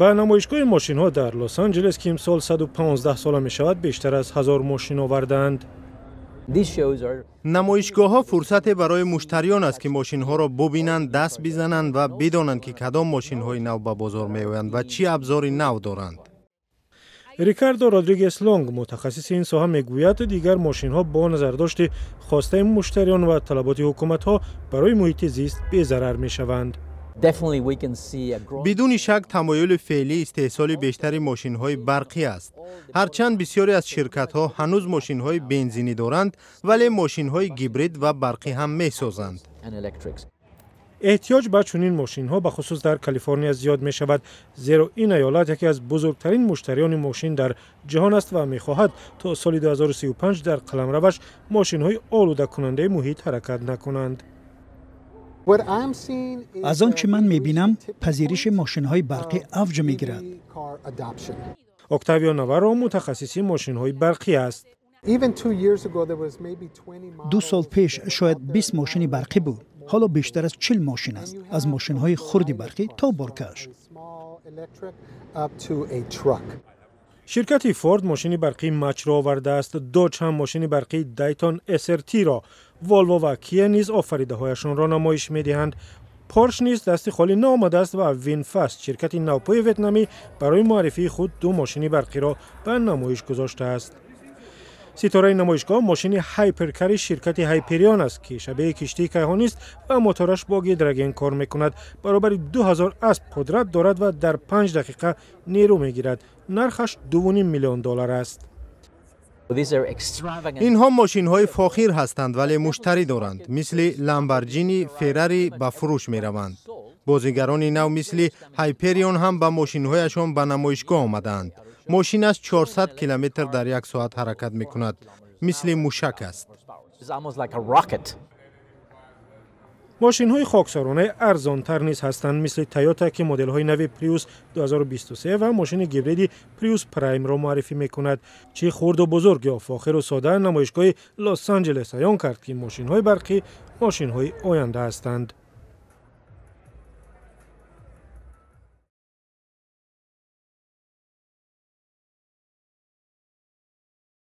Ба намоишгоҳи мошинҳо дар Лос-Анҷелес, ки имсол 115 сола мешавад, бештар аз 1000 мошин овардаанд. Намоишгоҳҳо фурсате барои муштариён аст, ки мошинҳоро бубинанд, даст бизананд ва бидонанд, ки кадом мошинҳои нав ба бозор меоянд ва чӣ абзори нав доранд. Рикардо Родригес Лонг, мутахассиси ин соҳа, мегӯяд, дигар мошинҳо бо назардошти хостаи муштариён ва талаботи ҳукуматҳо барои муҳити зист безарар мешаванд. Бидуни шак, тамоюли феълӣ истеҳсоли бештари мошинҳои барқӣ аст. Ҳарчанд бисёре аз ширкатҳо ҳанӯз мошинҳои бензинӣ доранд, вале мошинҳои гибрид ва барқӣ ҳам месозанд. Эҳтиёҷ ба чунин мошинҳо бахусус дар Калифорния зиёд мешавад, зеро ин аёлат яке аз бузургтарин муштариёни мошин дар ҷаҳон аст ва мехоҳад то соли 2035 дар қаламраваш мошинҳои олудакунандаи муҳит ҳаракат накунанд. Аз он чӣ ман мебинам, пазириши мошинҳои барқӣ авҷ мегирад. Октавио Наваро мутахассиси мошинҳои барқӣ аст. 2 сол пеш шояд 20 мошини барқӣ буд, ҳоло бештар аз 40 мошин аст, аз мошинҳои хурди барқӣ то боркаш. Ширкати Форд мошини барқии Мачро овардааст, Доҷ ҳам мошини барқии Дайтон СРТ-ро, Волво ва Кия низ офаридаҳояшонро намоиш медиҳанд. Порш низ дасти холӣ наомадааст ва Винфаст, ширкати навпои ветнамӣ, барои муаррифии худ ду мошини барқиро ба намоиш гузоштааст. Ситораи намоишгоҳ мошини Ҳайперкари ширкати Ҳайперион аст, ки шабеҳи киштии кайҳонист ва мотораш бо гидроген кор мекунад. Баробари 2000 асб қудрат дорад ва дар 5 дақиқа нерӯ мегирад. Нархаш 2,5 миллион доллар аст. Инҳо мошинҳои фохир ҳастанд, вале муштарӣ доранд. Мисли Ламборҷини, Феррари ба фурӯш мераванд. Бозигарони нав мисли Ҳайперион ҳам ба мошинҳояшон ба намоишгоҳ омадаанд. Мошинаш 400 километр дар як соат ҳаракат мекунад, мисли мушак аст. Мошинҳои хоксоронаи арзонтар низ ҳастанд, мисли Тойота, ки моделҳои нави Приус 2023 ва мошини гибриди Приус Праймро муаррифӣ мекунад. Чӣ хурду бузург ё фохиру сода, намоишгоҳи Лос-Анҷелес аён кард, ки мошинҳои барқӣ мошинҳои оянда ҳастанд.